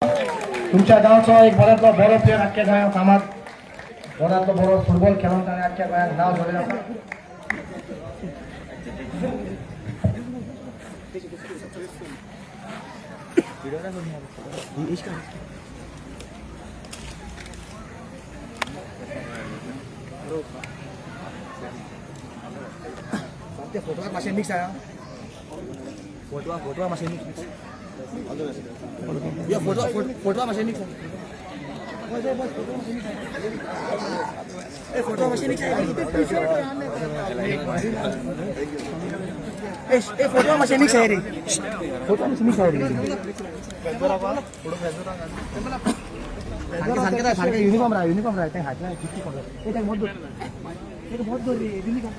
तुमच्या गांवचो एक बऱ्यांतलो बरो प्लेयर आख्ख्या गोंयांत फामाद, बऱ्यांतलो बरो फुटबॉल खेळून ताणें आख्ख्या गोंयांत नांव जोडलें आसा. फोटोआक मातशें मिक्स आहा, फोटवा फोटवा मातशें मिक्स, यो फोटो फोटवा मातशें मिक्स, ए फोटो मातशें मिक्स, ए फोटो मातशें मिक्स आहे रे, फोटो मातशें मिक्स आहे रे. सारकें सारकें सारकें युनिफॉर्म राय, युनिफॉर्म राय, तें घातलें कितली खबर, ए तें मोद दवर, मोद दवर रे युनिफॉर्म.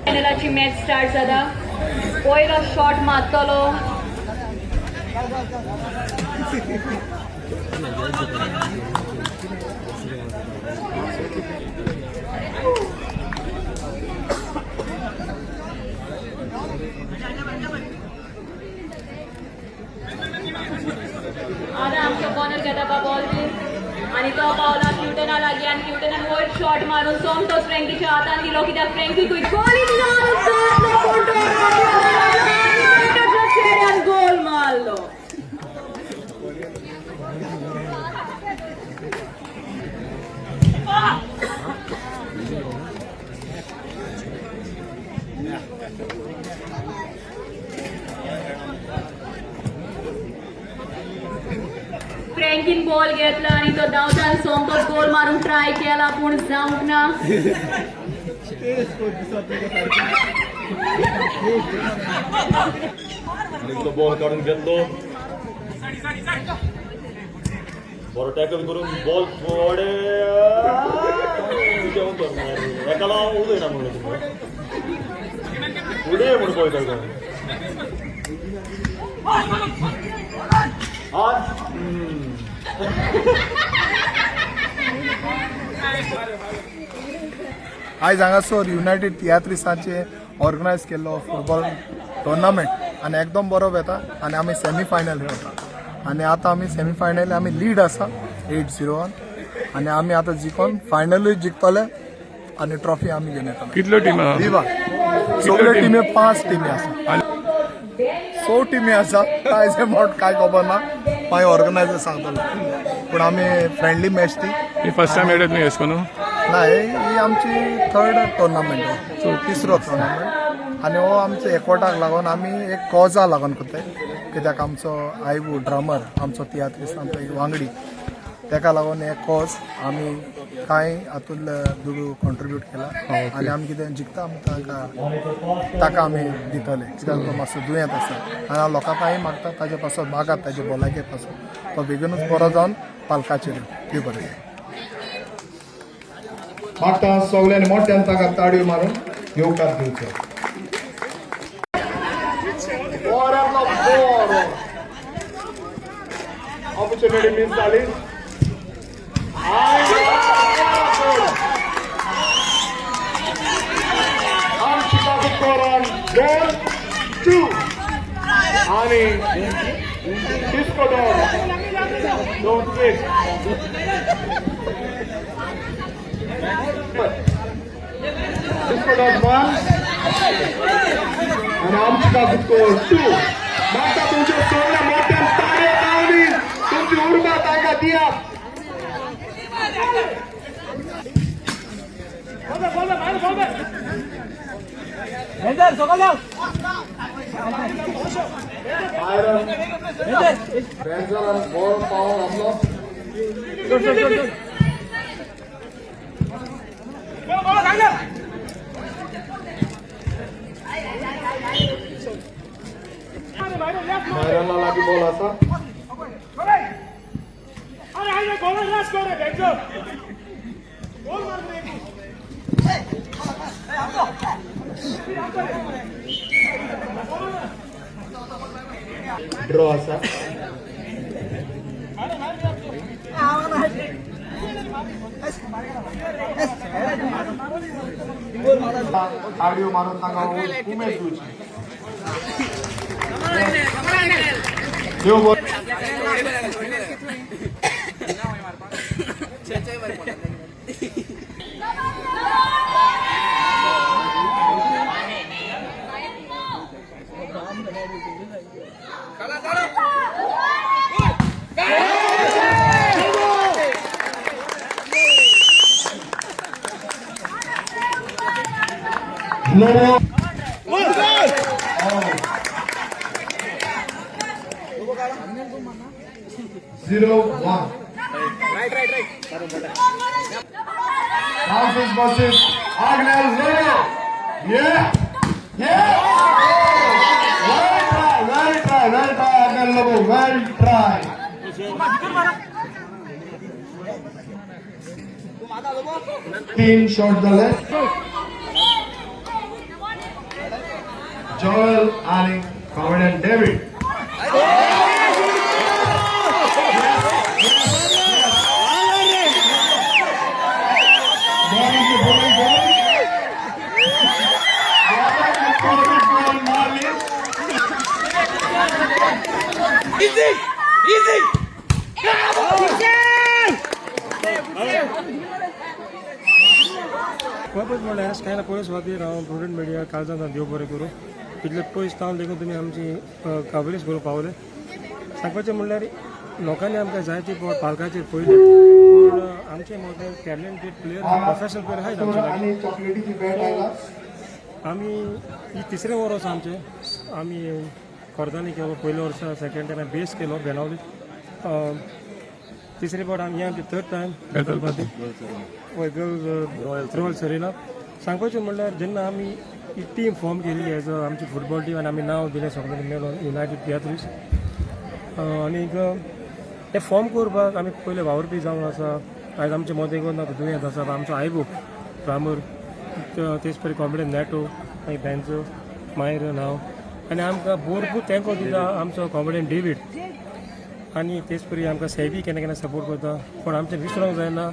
फायनलाची मॅच स्टार्ट जाता. पयलो शॉट मारतलो आतां आमचो कॉर्नर घेता बॉल आनी तो पावला क्युटना लागीं आनी क्युटनान वयर शॉट मारून सोमतोच फ्रँकीच्या हातान दिलो, कित्याक फ्रँकी गोल चेड्यान गोल मारलो. फ्रँकीन बॉल घेतला आणि तो धांवतान सोमतोच गोल मारूंक ट्राय केला पूण जावंक ना. आनी तो बॉल काडून घेतलो, बरो टॅकल करून बॉल फुडें एका उलयना म्हणलं तुमकां फुडें म्हूण पळयता. आयज हांगासर युनायटेड तियात्रिसांचे ऑर्गनायज केल्लो फुटबॉल टुर्नामेंट आनी एकदम बरो वेता आनी आमी सेमी फायनल खेळटा आनी आतां आमी सेमी फायनल आमी लीड आसा 8-0 आनी आमी आतां जिखोन फायनलूय जिखतले आनी ट्रॉफी आमी घेवन येतले. कितल्यो टिमी आहा? विवा सगळ्यो टिमी 5 टिमी आसा, 6 टिमी आसा, कांय अमावंट कांय खबर ना, मागीर ऑर्गनायजर सांगतलो, पूण आमी फ्रेंडली मॅच ती. ही फर्स्ट टायम येयले तुमी अशें करून? ना, ही आमची थर्ड टुर्नामेंट, सो तिसरो टुर्नामेंट आनी हो आमचो एकवटाक लागून आमी एक कॉजा लागून करताय, कित्याक आमचो आयवू ड्रमर आमचो तियात्रिस्त आमचो एक वांगडी, तेका लागून हे कॉज आमी कांय हातूंतले दुडू कॉन्ट्रिब्यूट केला आनी आमी कितें जिखता आमी ताका आमी दितले, कित्याक तो मातसो दुयेंत आसा आनी हांव लोकां कांय मागता ताजे पासून मागात, ताजे भलायके पासून तो बेगीनूच बरो जावन पालकाचेर येवं. बरें मागता सगळ्यांनी मोठ्यान ताका ताळयो मारून येवकार दिवचो. बऱ्यांतलो बरो ऑपॉर्च्युनिटी मिस जाली. आमची कोरान गोल 2 आणि डिस्को डॉन 2-1. डिस्को डॉन 1 आणि आमची कागदकोर 2. मागता तुमच्या सगळ्या मोठ्यान ताळयो लावणी, तुमची उर्बा तांकां दियात. बेंजरान बरो पावल घातलो. मायरना लागीं बॉल आसा. ड्रॉ आसा. ताळयो मारून तांकां उमेद दिवची. देव बरें. Lobo. 0-1. Francis versus Agnel Lobo. Yeah. Yeah. Well try, well try, well try, Agnel Lobo. Well try. 3 shot झाले. Joel आणि कॉमेडियन डेव्हिड. मारली. Easy easy. पयलीं म्हणल्यार स्कायला पयले सुवातेर हांव प्रुडंट मिडिया काळजान देव बरें करूं. इतले पयस तावन देखून तुमी आमची कवरेज करूंक पावले. सांगपाचें म्हणल्यार लोकांनी आमकां जायते पालकाचेर पयले, पूण आमचे मदें टॅलंटेड प्लेयर, प्रोफेशनल प्लेयर आहात आमचे लागीं. आणि चॉकलेटीची बॅट आयला. आमी ही तिसरें वर्स आमचें. आमी खोर्जांनी केलो पयले वर्सा, सेकंड टायम बेस केलो बेनावली, तिसरे फावट आमी आमची थर्ड टायम हय गर्ल्स रॉयल सरीना. सांगपाचें म्हणल्यार जेन्ना आमी ही टीम फॉर्म केली एज अ आमची फुटबॉल टीम आनी आमी नांव दिलें सगळ्यांनी मेळून युनायटेड तियात्रीस. आनीक ते फॉर्म करपाक आमी पयले वावुरपी जावन आसा. आयज आमचे मदें ना दुयेंत आसा आमचो आयबो रामूर, तेच परी कॉमेडियन नॅटो, मागीर बेंजो, मायरन हांव, आनी आमकां भरपूर तेंको दिता आमचो कॉमेडियन डेवीड. आनी तेच परी आमकां सेबी केन्ना केन्ना सपोर्ट करता. पूण आमचें विसरोंक जायना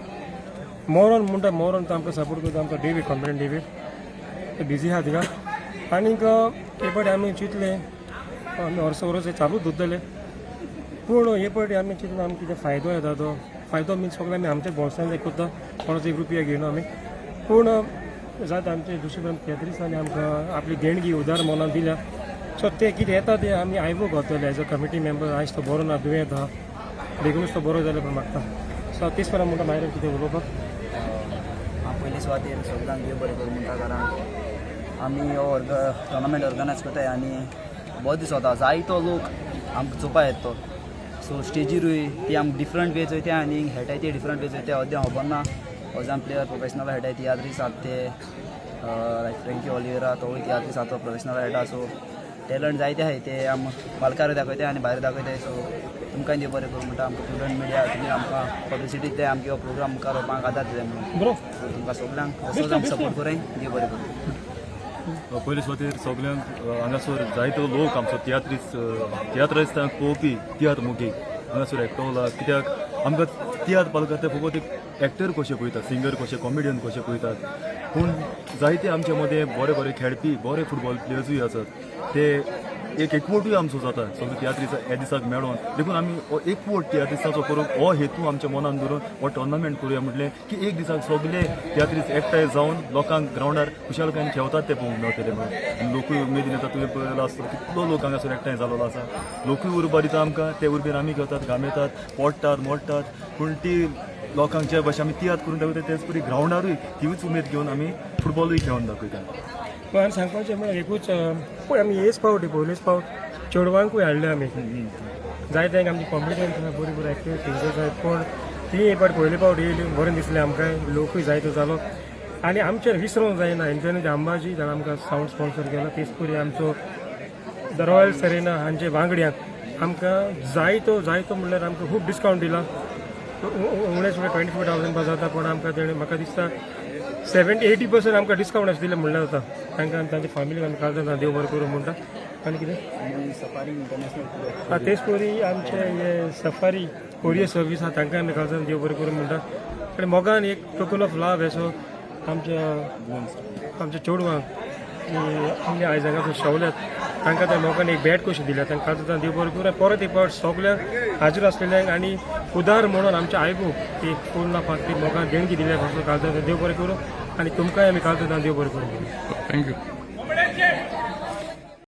मोरोन म्हणटा, मोरोन तो आमकां सपोर्ट करता आमचो डेवीड, कॉमेडियन डेवीड ते बिजी आहा थिंगा. आनीक हे फावटी आमी चिंतलें आमी वर्स वर्स चालूच दवरतले, पूण हे फावटी आमी चिंतलें आमकां कितें फायदो येता तो फायदो मिन्स सगळें आमी आमच्या बोल्सांतल्यान करता, कोणाचो एक रुपया घेयना आमी. पूण जाता आमचे दुसरे तियात्रिस्तांनी आमकां आपली देणगी उदार मनान दिल्या. सो ते कितें येता ते आमी आयबो करतले एज अ कमिटी मेंबर. आयज तो बरो ना, दुयेंत आहा, बेगीनूच तो बरो जाल्यार म्हूण मागता. सो तेच प्रमाण म्हणटा मागीर कितें उलोवपाक. हांव पयले सुवातेर सगळ्यांक देव बरें करूं म्हणटा, कारण आमी हो टोर्नामेंट ऑर्गनायज करताय आनी बरो दिसता जायतो लोक आमकां चोवपा येता तो. सो स्टेजीरूय ती आमकां डिफरंट वेज वयता आनी खेळटाय ते डिफरंट वेज वयता. अद्दें खबर ना अजान प्लेयर प्रोफेशनल खेळटाय, तियात्रीस आसा ते, लायक फ्रेंकी ऑलिवेरा तोवूय तियात्रीस आसा, तो प्रोफेशनल खेळटा. सो टॅलंट जायते आहाय ते आम पालकार दाखयताय आनी भायर दाखयताय. सो तुमकां देव बरें करूं म्हणटा. आमकां प्रुडंट मिडिया तुमी आमकां पब्लिसिटी दिताय, आमगे हो प्रोग्राम मुखार व्हरपाक आदार दिताय म्हणून. बरो. सो तुमकां सगल्यांक असोच आमकां सपोर्ट करूं, देव बरें करूं. पयले सुवातेर सगल्यांक हांगासर जायतो लोक आमचो तियात्रीस तियात्रिस्तांक पळोवपी तियात्र मोगी हांगासर एकटवला. कित्याक आमकां तियात्र पालकार ते फकत एक एक्टर कशे पळयतात, सिंगर कशे, कॉमेडियन कशे पळयतात, पूण जायते आमचे मदें बरे बरे खेळपी बरे फुटबॉल प्लेयर्सूय आसात. ते एक एकवटूय आमचो जाता सगळे तियात्रीस ह्या दिसाक मेळोन. देखून आमी हो एकवट तियात्रिस्ताचो करूंक हो हेतू आमच्या मनान धरून हो टोर्नामेंट करुया म्हटलें की एक दिसाक सगळे तियात्रीस एकठांय जावन लोकांक ग्रावंडार खुशालकायेन खेळतात ते पळोवंक मेळटले म्हणून. आनी लोकूय उमेदीन येता. तुवें पळयलो आसतलो कितलो लोक हांगासर एकठांय जाल्लो आसा. लोकूय उर्बा दिता आमकां, ते उर्बेन आमी घेतात, घामेतात, पडटात, मोडटात, पूण ती लोकांक जे भाशेन आमी तियात्र करून दाखयता तेच परी ग्रावंडारूय तिवूच उमेद घेवन आमी फुटबॉलूय खेळोन दाखयता. पण सांगपाचें म्हळ्यार एकूच, पळय आमी हेच फावटी पयलेच फावट चेडवांकूय हाडले आमी. जायते आमची कॉम्पिटिशन बरी बरी एक्टिव सिंगर्स आहात, पूण ती एक फावट पयले फावट येयली, बरें दिसलें आमकां, लोकूय जायतो जालो. आनी आमचेर विसरोंक जायना इन्फिनिटी अंबाजी जाणें आमकां सावंड स्पॉन्सर केलो. तेच परी आमचो The royal Serena हांचे वांगड्यांक आमकां जायतो जायतो म्हणल्यार आमकां खूब डिस्कावंट दिला. उणेच म्हणल्यार 24,000 जाता, पूण आमकां तेणें म्हाका दिसता 70-80% आमकां डिस्कावंट अशें दिलें म्हणल्यार जाता. तांकां आनी तांच्या फॅमिलीक आमी काळजान देव बरें करूं म्हणटा. आनी कितें? आनी सफारी इंटरनॅशनल. हा, तेच परी आमचे हे सफारी कोरियर सर्वीस आहा, तांकां आमी काळजान देव बरें करूं म्हणटा. आनी मोगान एक टोकन ऑफ लव असो आमच्या आमच्या चेडवांक की आमी आयज हांगा शेवल्यात, तांकां त्या मोगान एक भेट कशी दिल्या, तांकां काळजान देव बरें करूं. आनी परत एक फावट सगळ्यांक हाजीर आसलेल्यांक आनी उदार म्हणून आमच्या आयबूक एक पूर्ण पात्री मोगान देणगी दिल्या पासून काळजान देव बरें करूं आनी तुमकांय आमी काळजान देव बरें करूं. Thank you.